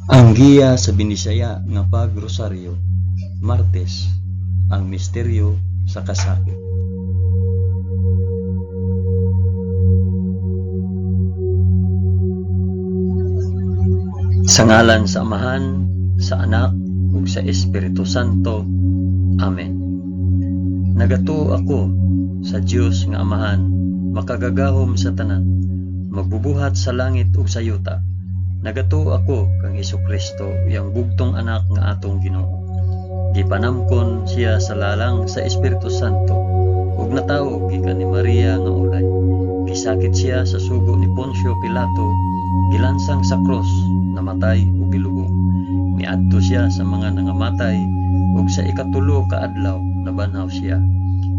Ang giya sa Binisaya nga pagrosaryo, Martes, ang misteryo sa kasakit. Sa ngalan sa Amahan, sa Anak, ug sa Espiritu Santo. Amen. Nagatuo ako sa Dios nga Amahan, makagagahom sa tanan, magbubuhat sa langit ug sa yuta. Nagatuo ako kang Hesukristo, iyang bugtong anak nga atong Ginoo. Gipanamkon siya sa lalang sa Espiritu Santo ug natawo gikan ni Maria nga ulay. Gisakit siya sa sugo ni Poncio Pilato, gilansang sa krus, namatay ug gilubong. Miadto siya sa mga nangamatay ug sa ikatulo ka adlaw nabanhaw siya.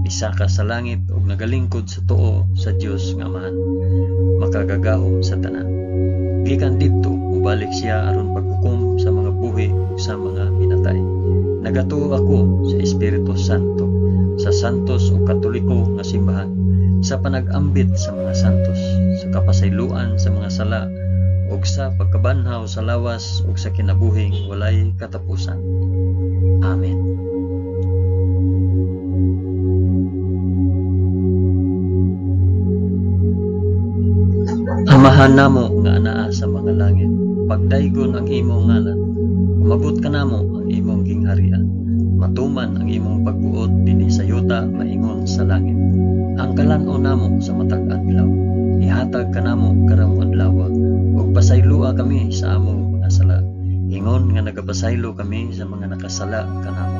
Misaka sa langit ug nagalingkod sa tuo sa Dios nga Amahan, makagagahom sa tanan. Gikan didto mobalik siya aron paghukom sa mga buhi ug sa mga pinatay. Nagatuo ako sa Espiritu Santo, sa santos ug katoliko nga simbahan, sa panag-ambit sa mga santos, sa kapasayloan sa mga sala, ug sa pagkabanhaw sa lawas ug sa kinabuhing walay katapusan. Amen. Amahan namo nga anaa sa mga langit, pagdaygon ang imong ngalan, umabot kanamo ang imong gingharian, matuman ang imong pagbuot dinhi sa yuta maingon sa langit. Ang kalan-on namo sa matag adlaw, ihatag kanamo karong adlaw, ug pasayloa kami sa among mga sala, ingon nga nagapasaylo kami sa mga nakasala kanamo.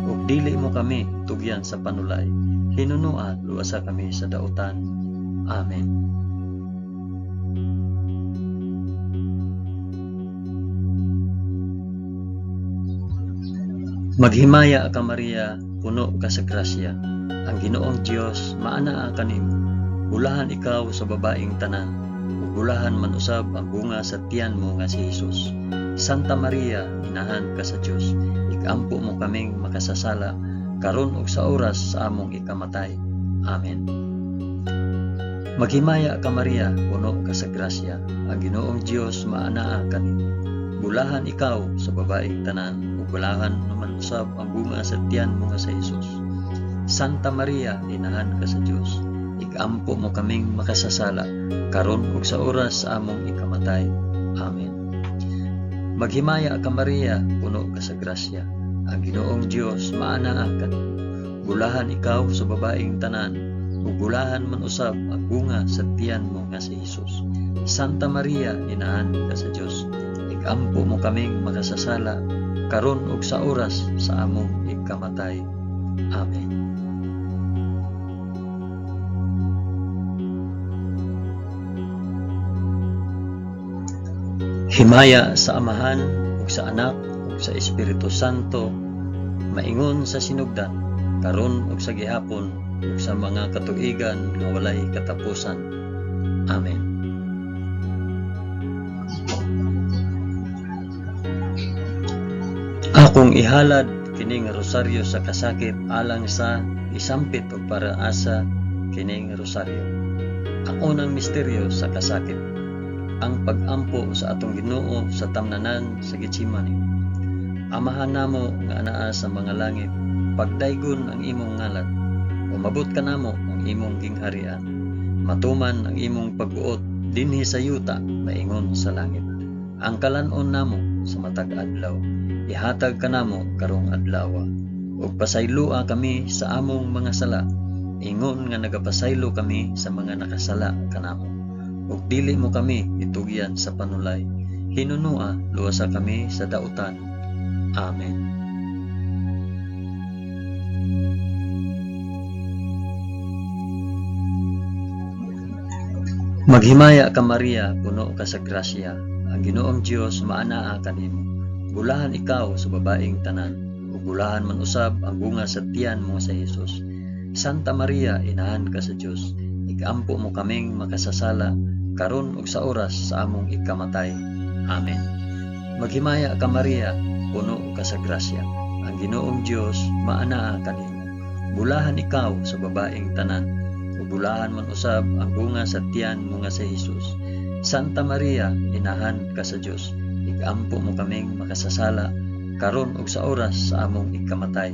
Ug dili mo kami tugyan sa panulay, hinunoa luwasa kami sa dautan. Amen. Maghimaya ka Maria, puno ka sa grasya. Ang Ginoong Dios maanaa kanimo. Bulahan ikaw sa babaeng tanan, ug bulahan man usab ang bunga sa tiyan mo nga si Hesus. Santa Maria, inahan ka sa Dios, ikampo mo kaming makasasala karon ug sa oras sa among ikamatay. Amen. Maghimaya ka Maria, puno ka sa grasya. Ang Ginoong Dios maanaa kanimo. Bulahan ikaw sa babaeng tanan, ug bulahan naman usab ang bunga sa tiyan mo nga sa Hesus. Santa Maria, inahan ka sa Dios, ikampo mo kaming makasasala karon ug sa oras sa among ikamatay. Amen. Maghimaya ka Maria, puno ka sa grasya. Ang Ginoong Dios maanaa kanimo. Bulahan ikaw sa babaeng tanan, ug bulahan man usab ang bunga sa tiyan mo nga si Hesus. Santa Maria, inahan ka sa Dios, ikampo mo kaming makasasala karon ug sa oras sa among ikamatay. Amen. Himaya sa Amahan ug sa Anak ug sa Espiritu Santo, maingon sa sinugdan, karon ug sa gihapon ug sa mga katuigan nga walay katapusan. Amen. Akong ihalad kini nga rosaryo sa kasakit alang sa isampit og para asa kini nga rosaryo. Ang unang misteryo sa kasakit, ang pag-ampo sa atong Ginoo sa tamnanan sa Getsemani. Amahan namo nga anaa sa mga langit, pagdaygon ang imong ngalan, umabot kanamo ang imong gingharian, matuman ang imong pagbuot dinhi sa yuta maingon sa langit. Ang kalan-on namo sa matag adlaw, ihatag kanamo karong adlaw, ug pasayloa kami sa among mga sala, ingon nga nagapasaylo kami sa mga nakasala kanamo. Ug dili mo kami itugyan sa panulay, hinunoa luwasa kami sa dautan. Amen. Maghimaya ka Maria, puno ka sa grasya. Ang Ginoong Dios maanaa kanimo. Bulahan ikaw sa babaeng tanan, ug bulahan man usab ang bunga sa tiyan mo sa Hesus. Santa Maria, inahan ka sa Dios, ikampo mo kaming makasasala karon ug sa oras sa among ikamatay. Amen. Maghimaya ka Maria, puno ka sa grasya. Ang Ginoong Dios maanaa kanimo. Bulahan ikaw sa babaeng tanan, ug bulahan man usab ang bunga sa tiyan mo nga si Hesus. Santa Maria, inahan ka sa Dios, Igampo mo kaming makasasala, karon ug sa oras sa among ikamatay.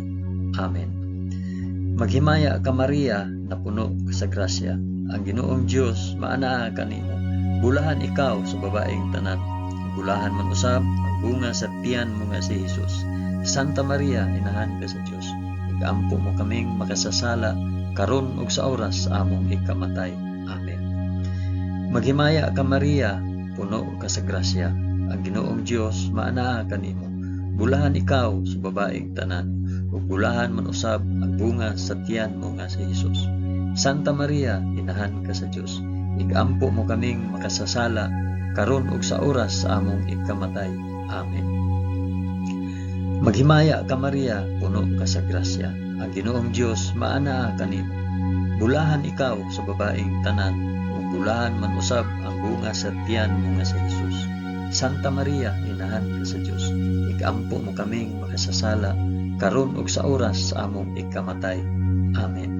Amen. Maghimaya ka Maria, napuno ka sa grasya. Ang Ginoong Dios maanaa kanimo. Bulahan ikaw sa babaeng tanan. Bulahan man usab ang bunga sa tiyan mo nga si Hesus. Santa Maria, inahan ka sa Dios. Igampo mo kaming makasasala, karon ug sa oras sa among ikamatay. Amen. Maghimaya ka Maria, puno ka sa grasya. Ang Ginoong Dios maanaa kanimo. Bulahan ikaw sa babaeng tanan, ug bulahan man usab ang bunga sa tiyan mo nga si Hesus. Santa Maria, inahan ka sa Dios. Igampo mo kaming makasasala, karon ug sa oras sa among ikamatay. Amen. Maghimaya ka Maria, puno ka sa grasya. Ang Ginoong Dios maanaa kanimo. Bulahan ikaw sa babaeng tanan, ug bulahan man usab ang bunga sa tiyan mo nga si Hesus. Santa Maria, inahan ka sa Dios. Igampo mo kaming makasasala, karon ug sa oras sa among ikamatay. Amen.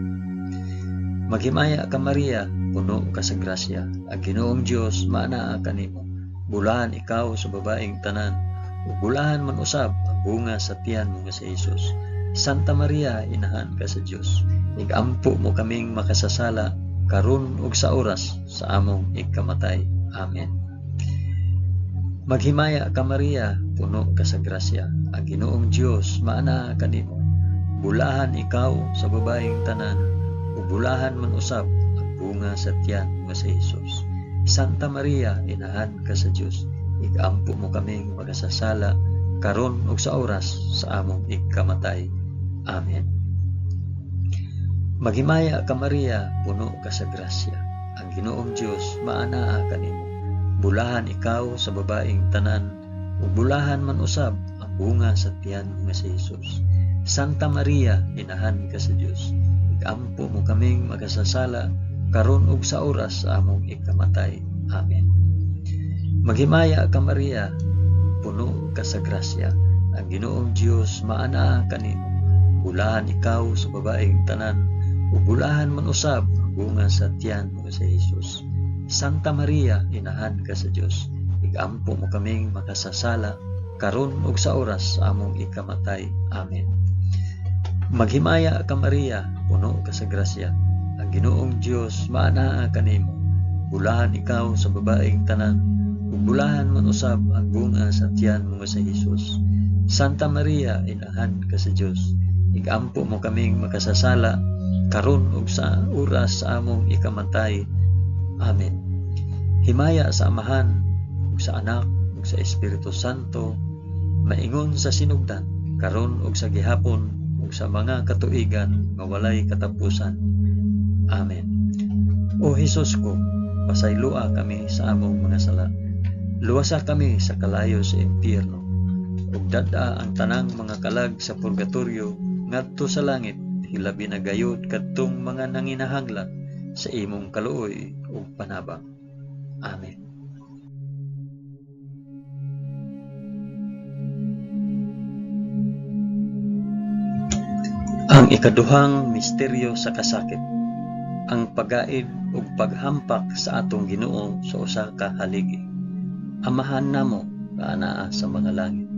Maghimaya ka Maria, puno ka sa grasya. Ang Ginoong Dios maanaa kanimo. Bulahan ikaw sa babaeng tanan, ug bulahan man usab ang bunga sa tiyan mo nga si Hesus. Santa Maria, inahan ka sa Dios. Igampo mo kaming makasasala, karon ug sa oras sa among ikamatay. Amen. Maghimaya ka Maria, puno ka sa grasya. Ang Ginoong Dios maanaa kanimo. Bulahan ikaw sa babaeng tanan, ug bulahan man usab ang bunga sa tiyan mo si Hesus. Santa Maria, inahan ka sa Dios. Igampo mo kaming makasasala, karon ug sa oras sa among ikamatay. Amen. Maghimaya ka Maria, puno ka sa grasya. Ang Ginoong Dios maanaa kanimo. Bulahan ikaw sa babaeng tanan, ug bulahan man usab ang bunga sa tiyan mo nga si Hesus. Santa Maria, inahan ka sa Dios. Igampo mo kaming makasasala, karon ug sa oras sa among ikamatay. Amen. Maghimaya ka Maria, puno ka sa grasya. Ang Ginoong Dios maanaa kanimo. Bulahan ikaw sa babaeng tanan, ug bulahan man usab ang bunga sa tiyan mo nga si Hesus. Santa Maria, inahan ka sa Dios. Igampo mo kaming makasasala, karon ug sa oras sa among ikamatay. Amen. Maghimaya ka Maria, puno ka sa grasya. Ang Ginoong Dios maanaa kanimo. Bulahan ikaw sa babaeng tanan, ug bulahan man usab ang bunga sa tiyan mo nga si Hesus. Santa Maria, inahan ka sa Dios. Igampo mo kaming makasasala, karon ug sa oras sa among ikamatay. Amen. Himaya sa Amahan, ug sa Anak, ug sa Espiritu Santo, maingon sa sinugdan, karon ug sa gihapon, ug sa mga katuigan nga walay katapusan. Amen. O Hesus ko, pasayloa kami sa among mga sala. Luwasa kami sa kalayo sa impyerno, ug dad-a ang tanang mga kalag sa purgatorio ngadto sa langit, hilabi na gayud kadtong mga nanginahanglan sa imong kaluoy ug panabang. Amen. Ang ikaduhang misteryo sa kasakit, ang pagaid ug paghampak sa atong Ginoo sa usa ka haligi. Amahan namo nga anaa sa mga langit.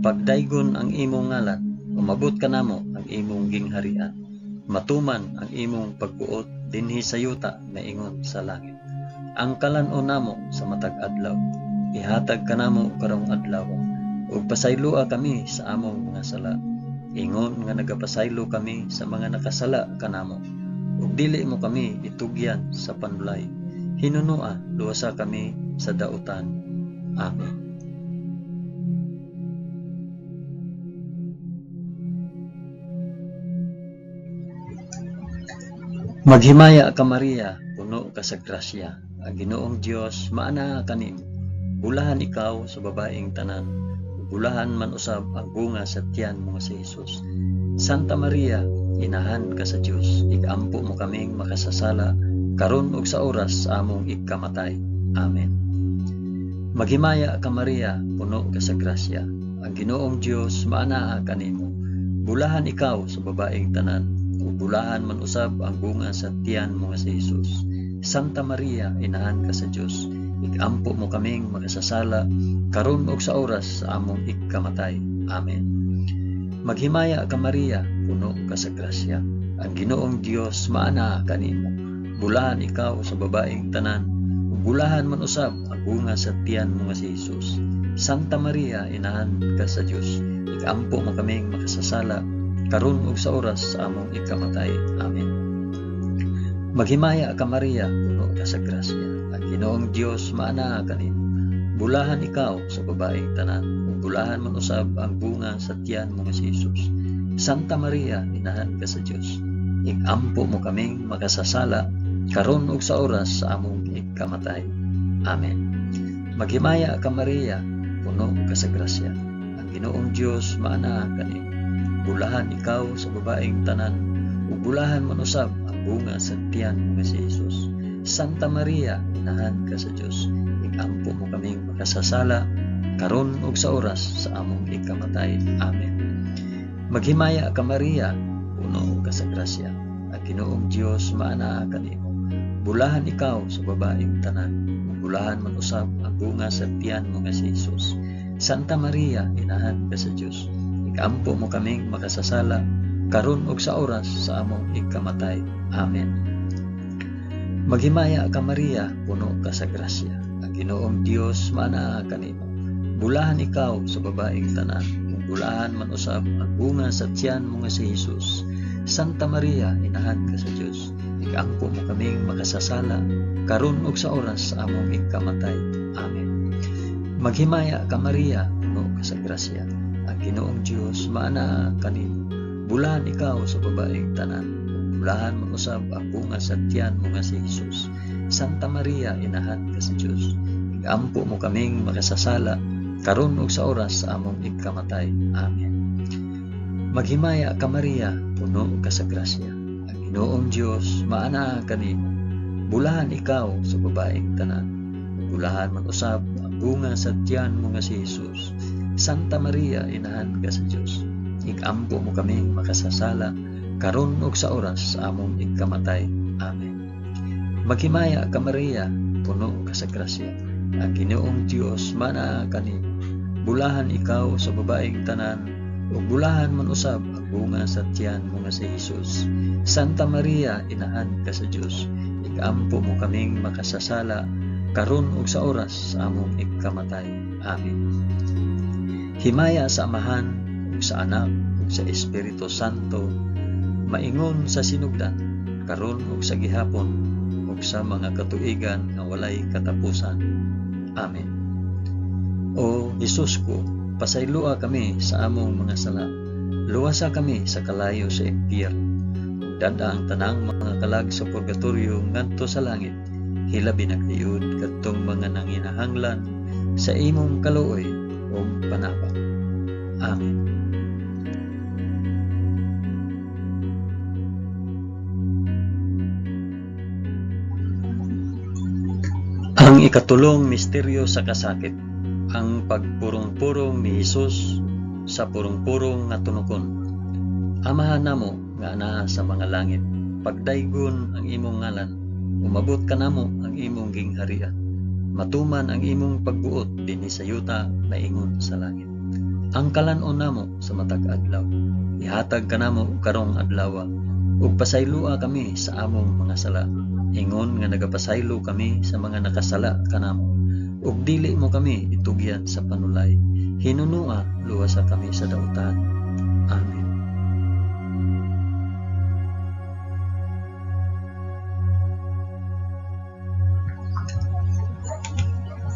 Pagdaygon ang imong ngalan, umabot kanamo ang imong gingharian. Matuman ang imong pagbuot dinhi sa yuta maingon sa langit. Ang kalan-on namo sa matag adlaw, ihatag kanamo karong adlaw, ug pasayloa kami sa among mga sala, ingon nga nagapasaylo kami sa mga nakasala kanamo. Ug dili mo kami itugyan sa panulay, hinunoa luwasa kami sa dautan. Amen. Maghimaya ka Maria, puno ka sa grasya. Ang Ginoong Dios maanaa kanimo. Bulahan ikaw sa babaeng tanan, bulahan man usab ang bunga sa tiyan mo nga si Hesus. Santa Maria, inahan ka sa Dios, igampo mo kaming makasasala, karon ug sa oras sa among ikamatay. Amen. Maghimaya ka Maria, puno ka sa grasya. Ang Ginoong Dios maanaa kanimo. Bulahan ikaw sa babaeng tanan, ug bulahan man usab ang bunga sa tiyan mo nga si Hesus. Santa Maria, inahan ka sa Dios, Ikampo mo kaming makasasala, karon ug sa oras sa among ikamatay. Amen. Maghimaya ka Maria, puno ka sa grasya. Ang Ginoong Dios maana kanimo. Bulahan ikaw sa babaeng tanan, ug bulahan man usab ang bunga sa tiyan mo nga si Jesus. Santa Maria, inahan ka sa Dios, ikampo mo kaming makasasala, karon ug sa oras sa among ikamatay. Amen. Maghimaya ka Maria, puno ka sa grasya. Ang Ginoong Dios maana kanimo. Bulahan ikaw sa babaeng tanan, ug bulahan man usab ang bunga sa tiyan mo nga si Jesus. Santa Maria, inahan ka sa Dios, ikampo mo kaming makasasala, karon ug sa oras sa among ikamatay. Amen. Maghimaya ka Maria, puno ka sa grasya. Ang Ginoong Dios maana kanimo. Bulahan ikaw sa babaeng tanan, ug bulahan man usab ang bunga sa tiyan mo nga si Jesus. Santa Maria, inahan ka sa Dios, ikampo mo kaming makasasala, karon ug sa oras sa among ikamatay. Amen. Maghimaya ka Maria, puno ka sa grasya. Ang Ginoong Dios maana kanimo. Bulahan ikaw sa babaeng tanan, ug bulahan man usab ang bunga sa tiyan mo nga si Jesus. Santa Maria, inahan ka sa Dios, ikampo mo kaming makasasala, karon ug sa oras sa among ikamatay. Amen. Maghimaya ka Maria, puno ka sa grasya. Ang Ginoong Dios maanaa kanimo. Bulahan ikaw sa babaeng tanan, ug bulahan man usab ang bunga sa tiyan mo nga si Jesus. Santa Maria, inahan ka sa Dios, ikampo mo kaming makasasala, karon ug sa oras sa among ikamatay. Amen. Maghimaya ka Maria, puno ka sa grasya. Ang Ginoong Dios maanaa kanimo. Bulahan ikaw sa babaeng tanan, ug bulahan man usab ang bunga sa tiyan mo nga si Jesus. Santa Maria, inahan ka sa Dios, ikampo mo kaming makasasala, karon ug sa oras sa among ikamatay. Amen. Maghimaya ka Maria, puno ka sa grasya. Ang Ginoong Dios maanaa kanimo. Bulahan ikaw sa babaeng tanan, ug bulahan man usab ang bunga sa tiyan mo nga si Jesus. Santa Maria, inahan ka sa Dios, ikampo mo kaming makasasala, karon ug sa oras sa among ikamatay. Amen. Maghimaya ka Maria, puno ka sa grasya. Ang Ginoong Dios maanaa kanimo. Bulahan ikaw sa babaeng tanan, ug bulahan man usab ang bunga sa tiyan mo nga si Jesus. Santa Maria, inahan ka sa Dios, ikampo mo kaming makasasala, karon ug sa oras sa among ikamatay. Amen. Himaya sa Amahan, ug sa Anak, ug sa Espiritu Santo, maingon sa sinugdan, karon ug sa gihapon, ug sa mga katuigan nga walay katapusan. Amen. O Jesus ko, pasayloa kami sa among mga sala. Luwasa kami sa kalayo sa impyerno. Ug dad-a ang tanang mga kalag sa purgatorio ngadto sa langit. Hilabi na gayud kadtong mga nanginahanglan sa imong kaluoy ug panabang. Amen. Ang ikatulong misteryo sa kasakit, ang pagpurong-purong ni Hesus sa purong-purong nga tunokon. Amahan namo nga anaa sa mga langit, pagdaygon ang imong ngalan, umabot kanamo ang imong gingharian. Matuman ang imong pagbuot dinhi sa yuta maingon sa langit. Ang kalan-on namo sa matag adlaw, ihatag kanamo karong adlaw, ug pasayloa kami sa among mga sala, ingon nga nagapasaylo kami sa mga nakasala kanamo. Ug dili mo kami itugyan sa panulay, hinunua luwasa kami sa dautan. Amen.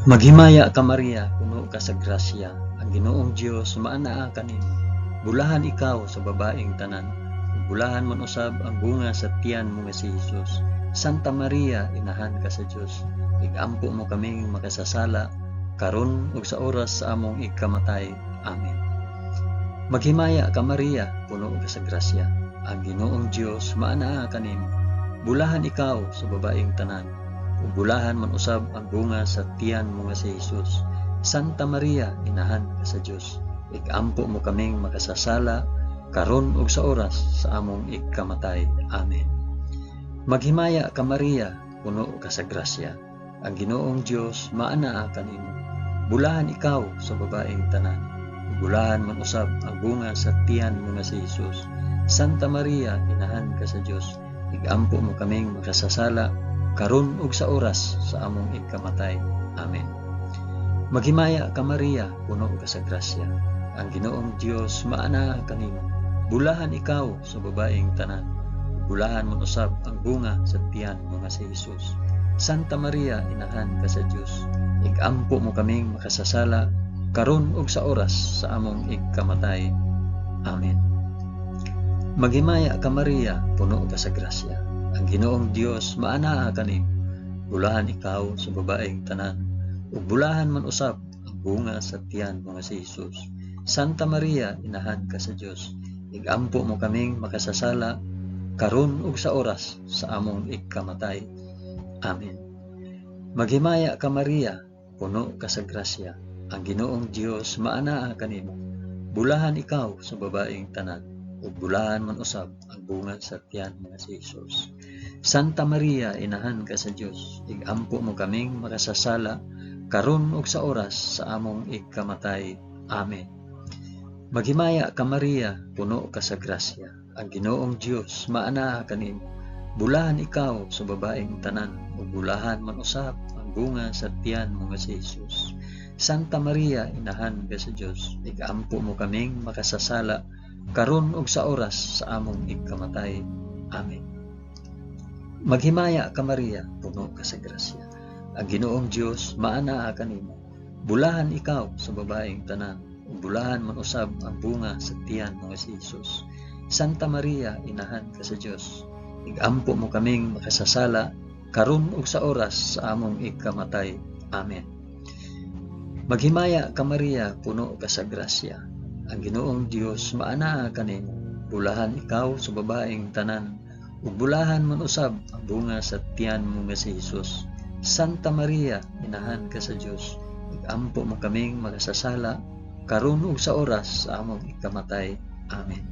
Maghimaya ka Maria, puno ka sa grasya, ang Ginoong Dios maanaa kanimo. Bulahan ikaw sa babaeng tanan, ug bulahan man usab ang bunga sa tiyan mo nga si Jesus. Santa Maria, inahan ka sa Dios, igampo mo kaming makasasala, karon ug sa oras sa among ikamatay. Amen. Maghimaya ka Maria, puno ka sa grasya, ang Ginoong Dios maanaa kanimo. Bulahan ikaw sa babaeng tanan, ug bulahan man usab ang bunga sa tiyan mo nga si Jesus. Santa Maria, inahan ka sa Dios, ikampo mo kaming makasasala, karon ug sa oras sa among ikamatay. Amen. Maghimaya ka Maria, puno ka sa grasya, Ang Ginoong Dios maanaa kanimo. Bulahan ikaw sa babaeng tanan. Bulahan man usab ang bunga sa tiyan mo nga si Jesus. Santa Maria, inahan ka sa Dios, igampo mo kaming makasasala karon ug sa oras sa among ikamatay. Amen. Maghimaya ka Maria, puno ka sa grasya. Ang Ginoong Dios maanaa kanimo. Bulahan ikaw sa babaeng tanan. Bulahan man usab ang bunga sa tiyan mo nga si Jesus. Santa Maria, inahan ka sa Dios, igampo mo kaming makasasala karon ug sa oras sa among ikamatay. Amen. Maghimaya ka Maria, puno ka sa grasya. Ang Ginoong Dios maanaa kanimo. Bulahan ikaw sa babaeng tanan, ug bulahan man usab ang bunga sa tiyan mo nga si Jesus. Santa Maria, inahan ka sa Dios, igampo mo kaming makasasala karon ug sa oras sa among ikamatay. Amen. Maghimaya ka Maria, puno ka sa grasya. Ang Ginoong Dios maanaa kanimo. Bulahan ikaw sa babaeng tanan, ug bulahan man usab ang bunga sa tiyan mo nga si Jesus. Santa Maria, inahan ka sa Dios, igampo mo kaming makasasala karon ug sa oras sa among ikamatay. Amen. Maghimaya ka Maria, puno ka sa grasya. Ang Ginoong Dios maanaa kanimo. Bulahan ikaw sa babaeng tanan, ug bulahan man usab ang bunga sa tiyan mo nga si Jesus. Santa Maria, inahan ka sa Dios, igampo mo kaming makasasala karon ug sa oras sa among ikamatay. Amen. Maghimaya ka Maria, puno ka sa grasya. Ang Ginoong Dios maanaa kanimo. Bulahan ikaw sa babaeng tanan, ug bulahan man usab ang bunga sa tiyan mo nga si Jesus. Santa Maria, inahan ka sa Dios, igampo mo kaming makasasala karon ug sa oras sa among ikamatay. Amen. Maghimaya ka Maria, puno ka sa grasya. Ang Ginoong Dios maanaa kanimo. Bulahan ikaw sa babaeng tanan, ug bulahan man usab ang bunga sa tiyan mo nga si Jesus. Santa Maria, inahan ka sa Dios, igampo mo kaming makasasala karon ug sa oras sa among ikamatay. Amen.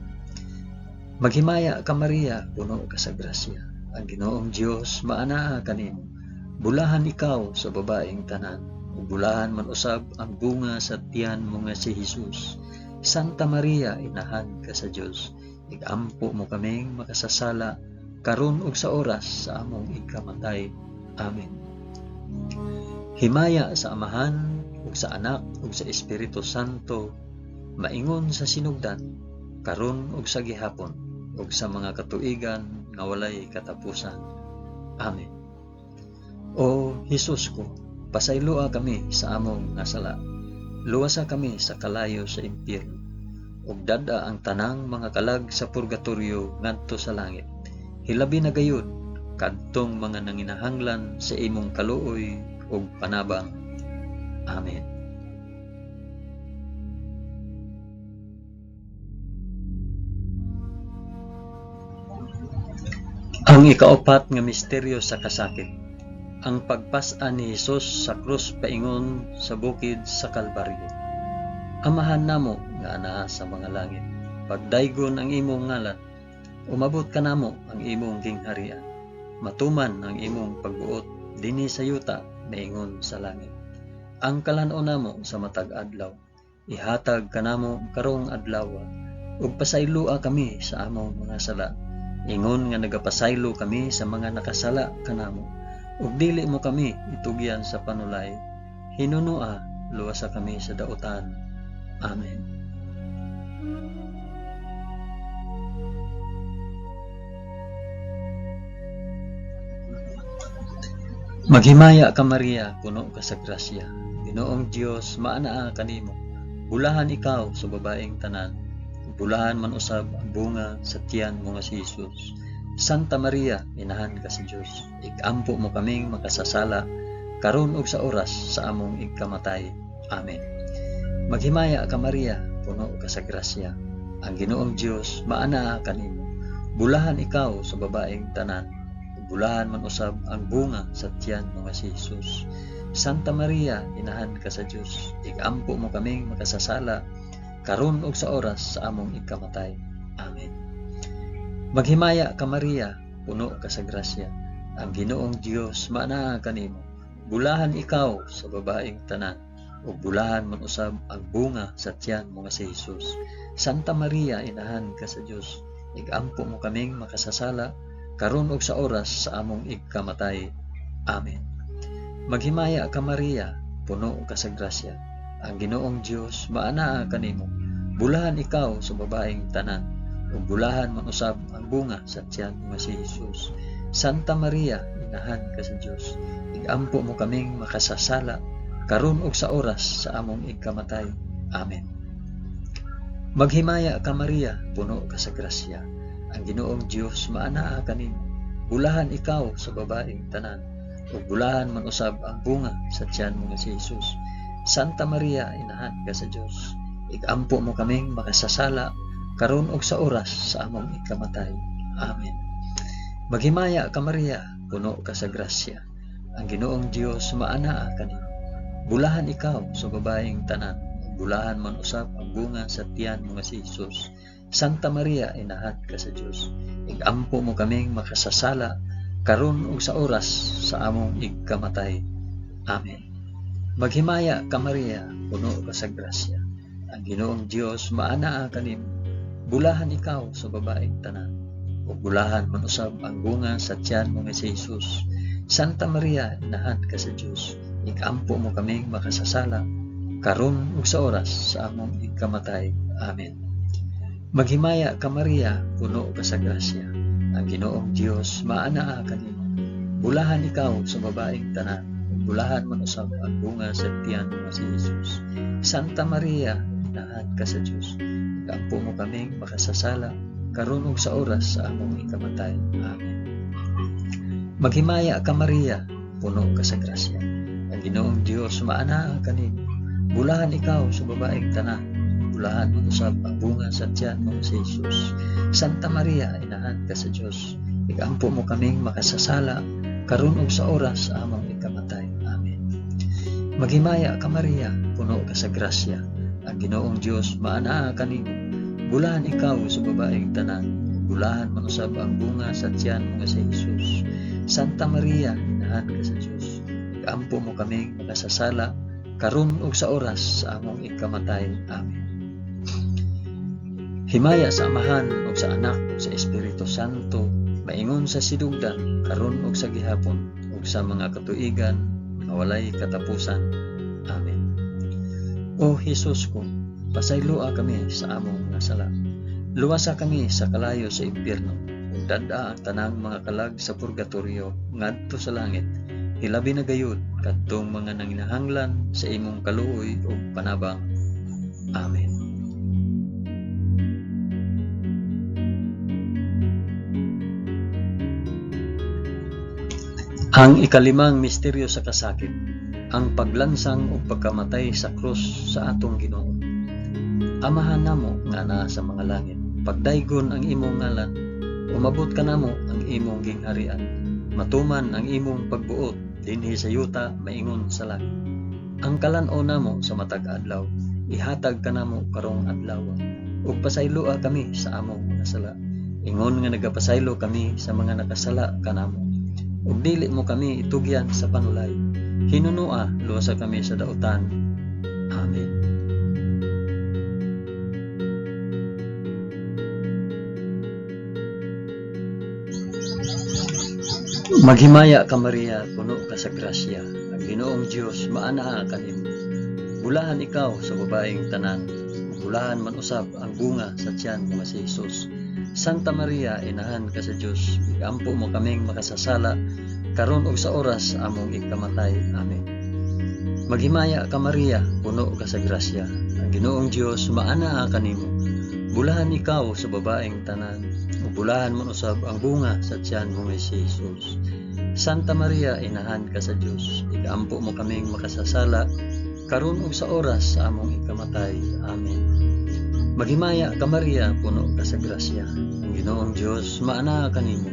Maghimaya ka Maria, puno ka sa grasya. Ang Ginoong Dios maanaa kanimo. Bulahan ikaw sa babaeng tanan, ug bulahan man usab ang bunga sa tiyan mo nga si Jesus. Santa Maria, inahan ka sa Dios, igampo mo kaming makasasala karon ug sa oras sa among ikamatay. Amen. Himaya sa Amahan ug sa Anak ug sa Espiritu Santo, maingon sa sinugdan, karon ug sa gihapon, ug sa mga katuigan nga walay katapusan. Amen. O Hesus ko, pasayloa kami sa among nga sala. Luwasa kami sa kalayo sa impyerno, ug dad-a ang tanang mga kalag sa purgatorio ngadto sa langit. Hilabi na gayud kadtong mga nanginahanglan sa imong kaluoy ug panabang. Amen. Ang ikaapat nga misteryo sa kasakit, ang pagpas-an ni Hesus sa krus paingon sa bukid sa Kalbaryo. Amahan namo nga anaa sa mga langit, pagdaygon ang imong ngalan, umabot kanamo ang imong gingharian, matuman ang imong pagbuot dinhi sa yuta maingon sa langit. Ang kalan-on namo sa matag adlaw, ihatag kanamo karong adlaw, ug pasayloa kami sa among mga sala, ingon nga nagapasaylo kami sa mga nakasala kanamo, ug dili mo kami itugyan sa panulay, hinunoa luwasa kami sa dautan. Amen. Maghimaya ka Maria, puno ka sa grasya. Ginoong Dios maanaa kanimo. Bulahan ikaw sa babaeng tanan, bulahan man usab ang bunga sa tiyan mo nga si Jesus. Santa Maria, inahan ka sa Dios, igampo mo kaming makasasala karon ug sa oras sa among ikamatay. Amen. Maghimaya ka Maria, puno ka sa grasya. Ang Ginoong Dios maanaa kanimo. Bulahan ikaw sa babaeng tanan, bulahan man usab ang bunga sa tiyan mo nga si Jesus. Santa Maria, inahan ka sa Dios, igampo mo kaming makasasala karon ug sa oras sa among ikamatay. Amen. Maghimaya ka Maria, puno ka sa grasya. Ang Ginoong Dios maanaa kanimo. Bulahan ikaw sa babaeng tanan, ug bulahan man usab ang bunga sa tiyan mo nga si Hesus. Santa Maria, inahan ka sa Dios, igampo mo kaming makasasala karon ug sa oras sa among igkamatay. Amen. Maghimaya ka Maria, puno ka sa grasya. Ang Ginoong Dios maanaa kanimo. Bulahan ikaw sa babaeng tanan, ug bulahan man usab ang bunga sa tiyan mo nga si Hesus. Santa Maria, inahan ka sa Dios, igampo mo kaming makasasala karon ug sa oras sa among igkamatay. Amen. Maghimaya ka Maria, puno ka sa grasya. Ang Ginoong Dios maanaa kanimo. Bulahan ikaw sa babaeng tanan, ug bulahan man usab ang bunga sa tiyan mo nga si Hesus. Santa Maria, inahan ka sa Dios, igampo mo kaming makasasala karon ug sa oras sa among ikamatay. Amen. Maghimaya ka Maria, puno ka sa grasya. Ang Ginoong Dios maanaa kanimo. Bulahan ikaw sa babaeng tanan, ug bulahan man usab ang bunga sa tiyan mo nga si Hesus. Santa Maria, inahan ka sa Dios, igampo mo kaming makasasala karon ug sa oras sa among igkamatay. Amen. Maghimaya ka Maria, puno ka sa grasya. Ang Ginoong Dios maanaa kanimo. Bulahan ikaw sa babaeng tanan, ug bulahan man usab ang bunga sa tiyan mo nga si Hesus. Santa Maria, inahan ka sa Dios, igampo mo kaming makasasala karon ug sa oras sa among igkamatay. Amen. Maghimaya ka Maria, puno ka sa grasya. Ang Ginoong Dios maanaa kanimo. Bulahan ikaw sa babaeng tanan, ug bulahan man usab ang bunga sa tiyan mo nga si Hesus. Santa Maria, inahan ka sa Dios, igampo mo kaming makasasala karon ug sa oras sa among ikamatay. Amen. Maghimaya ka Maria, puno ka sa grasya. Ang Ginoong Dios maanaa kanimo. Bulahan ikaw sa babaeng tanan, bulahan man usab ang bunga sa tiyan mo nga si Hesus. Santa Maria, inahan ka sa Dios, igampo mo kaming makasasala karon ug sa oras sa among ikamatay. Amen. Maghimaya ka Maria, puno ka sa grasya. Ang Ginoong Dios maanaa kanimo. Bulahan ikaw sa babaeng tanan, bulahan man usab ang bunga sa tiyan mo nga si Hesus. Santa Maria, inahan ka sa Dios, igampo mo kaming makasasala karon ug sa oras sa among ikamatay. Amen. Himaya sa Amahan ug sa Anak ug sa Espiritu Santo, maingon sa sidugdan, karon ug sa gihapon, ug sa mga katuigan nga walay katapusan. Amen. O Hesus ko, pasayloa kami sa among mga sala. Luwasa kami sa kalayo sa impyerno, ug dad-a ang tanang mga kalag sa purgatorio ngadto sa langit. Hilabi na gayud kadtong mga nanginahanglan sa imong kaluoy ug panabang. Amen. Ang ikalimang misteryo sa kasakit, ang paglansang ug pagkamatay sa krus sa atong Ginoo. Amahan namo nga naa sa mga langit, pagdaygon ang imong ngalan, umabot kanamo ang imong gingharian, matuman ang imong pagbuot dinhi sa yuta maingon sa langit. Ang kalan-on namo sa matag adlaw, ihatag kanamo karong adlaw, ug pasayloa kami sa among mga sala, ingon nga nagapasaylo kami sa mga nakasala kanamo. Ug dili mo kami itugyan sa panulay, hinunua luwasa kami sa dautan. Amen. Maghimaya ka Maria, puno ka sa grasya. Ang Ginoong Dios maanaa kanimo. Bulahan ikaw sa babaeng tanan, bulahan man usab ang bunga sa tiyan mo nga si Hesus. Santa Maria, inahan ka sa Dios, igampo mo kaming makasasala karon ug sa oras sa among ikamatay. Amen. Maghimaya ka Maria, puno ka sa grasya. Ang Ginoong Dios maanaa kanimo. Bulahan ikaw sa babaeng tanan, ug bulahan man usab ang bunga sa tiyan mo nga si Hesus. Santa Maria, inahan ka sa Dios, igampo mo kaming makasasala karon ug sa oras sa among ikamatay. Amen. Maghimaya ka Maria, puno ka sa grasya. Ang Ginoong Dios maanaa kanimo.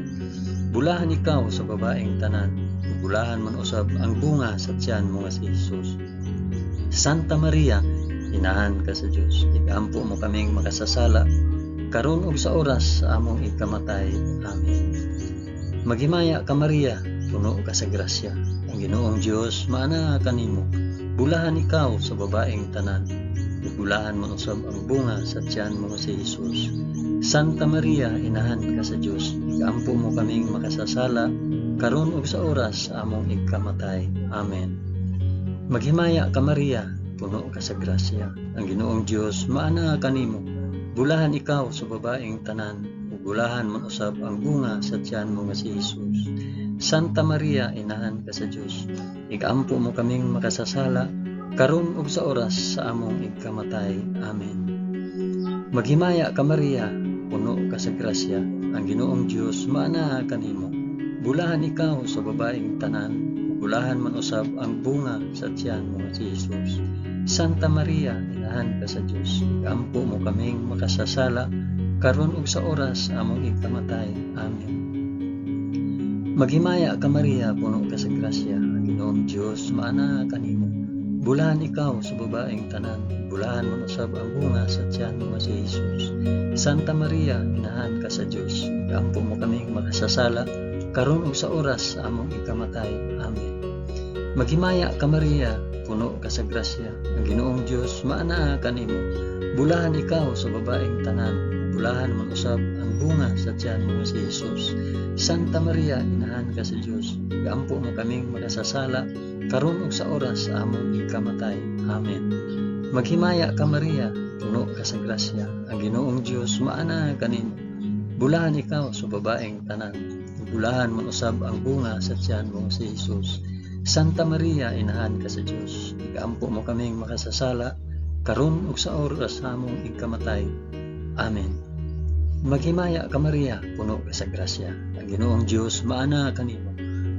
Bulahan ikaw sa babaeng tanan, ug bulahan man usab ang bunga sa tiyan mo nga si Hesus. Santa Maria, inahan ka sa Dios, igampo mo kaming makasasala karon ug sa oras sa among ikamatay. Amen. Maghimaya ka Maria, puno ka sa grasya. Ang Ginoong Dios maanaa kanimo. Bulahan ikaw sa babaeng tanan, ug bulahan man usab ang bunga sa tiyan mo nga si Hesus. Santa Maria, inahan ka sa Dios, igaampo mo kaming makasasala karon ug sa oras sa among igkamatay. Amen. Maghimaya ka Maria, puno ka sa grasya. Ang Ginoong Dios maanaa kanimo. Bulahan ikaw sa babaeng tanan, ug bulahan man usab ang bunga sa tiyan mo nga si Hesus. Santa Maria, inahan ka sa Dios, igaampo mo kaming makasasala karon ug sa oras sa among igkamatay. Amen. Maghimaya ka Maria, puno ka sa grasya. Ang Ginoong Dios maanaa kanimo. Bulahan ikaw sa babaeng tanan, ug bulahan man usab ang bunga sa tiyan mo nga si Hesus. Santa Maria, inahan ka sa Dios, igaampo mo kaming makasasala karon ug sa oras sa among igkamatay. Amen. Maghimaya ka Maria, puno ka sa grasya. Ang Ginoong Dios maanaa kanimo. Bulahan ikaw sa babaeng tanan, bulahan man usab ang bunga sa tiyan mo nga si Hesus. Santa Maria, inahan ka sa Dios, igaampo mo kaming makasasala karon ug sa oras sa among ikamatay. Amen. Maghimaya ka Maria, puno ka sa grasya. Ang Ginoong Dios maanaa kanimo. Bulahan ikaw sa babaeng tanan, bulahan man usab ang bunga sa tiyan mo nga si Hesus. Santa Maria, inahan ka sa Dios, igaampo mo kaming makasasala karon ug sa oras sa among ikamatay. Amen. Maghimaya ka Maria, puno ka sa grasya. Ang Ginoong Dios maanaa kanimo. Bulahan ikaw sa babaeng tanan, bulahan man usab ang bunga sa tiyan mo nga si Hesus. Santa Maria, inahan ka sa Dios, igaampo mo kaming makasasala karon ug sa oras sa among ikamatay. Amen. Maghimaya ka Maria, puno ka sa grasya. Ang Ginoong Dios maanaa kanimo.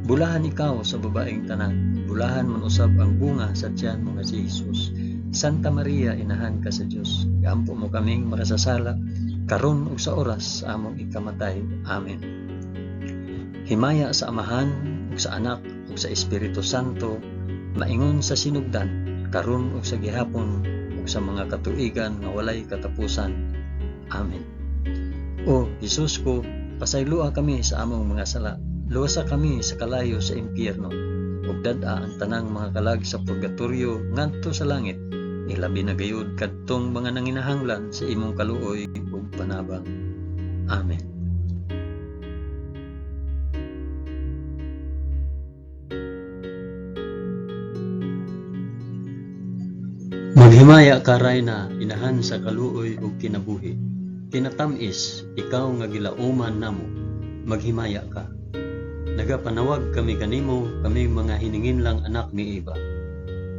Bulahan ikaw sa babaeng tanan, bulahan man usab ang bunga sa tiyan mo nga si Hesus. Santa Maria, inahan ka sa Dios, igaampo mo kaming makasasala karon ug sa oras sa among ikamatay. Amen. Himaya sa Amahan ug sa Anak ug sa Espiritu Santo, maingon sa sinugdan, karon ug sa gihapon ug sa mga katuigan nga walay katapusan. Amen. O Hesus ko, pasayloa kami sa among mga sala, luwasa kami sa kalayo sa impyerno, ug dad-a ang tanang mga kalag sa purgatorio ngadto sa langit, ilabi na gayud kadtong mga nanginahanglan sa imong kaluoy ug panabang. Amen. Maghimaya ka Rayna, inahan sa kaluoy ug kinabuhi. Kinatam-is, ikaw nga gilauman namo, maghimaya ka. Nagapanawag kami kanimo, kami mga hininginlang anak ni Eva.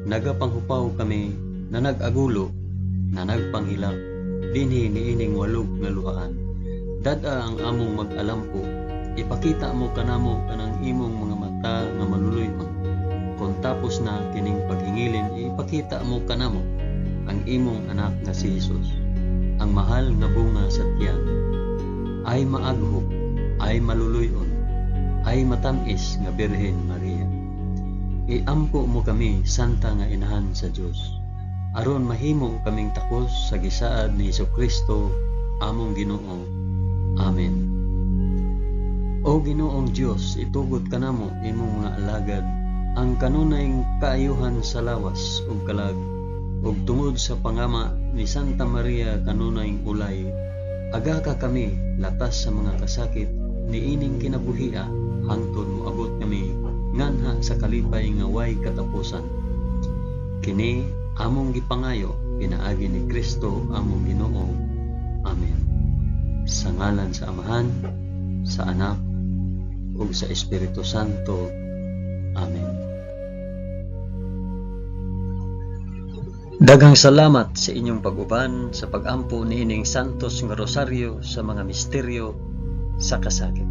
Nagapanghupaw kami na nag-agulo, na nagpanghilak, dinhi niining walog nga luhaan. Dad-a ang among mag-alampo, ipakita mo kanamo kanang imong mga mata nga maluluy-on. Kon tapos na kining paghingilin, ipakita mo kanamo ang imong anak nga si Hesus, ang mahal nga bunga sa tiyan. Ay maaghop, ay maluluy-on, ay matam-is nga Birhen Maria. Iampo mo kami, Santa nga Inahan sa Dios, aron mahimo kaming takos sa gisaad ni Hesukristo among Ginoo. Amen. O Ginoong Dios, itugot kanamo imong mga alagad ang kanunay kaayuhan sa lawas ug kalag, ug tungod sa pangama ni Santa Maria kanunay ulay, agaka kami latas sa mga kasakit niining kinabuhia hangtod moabot kami nganha sa kalipay nga way katapusan. Kini among gipangayo pinaagi ni Kristo among Ginoo. Amen. Sa ngalan sa Amahan, sa Anak, ug sa Espiritu Santo. Amen. Daghang salamat sa inyong pag-uban sa pag-ampo niining Santos nga Rosaryo sa mga misteryo sa kasakit.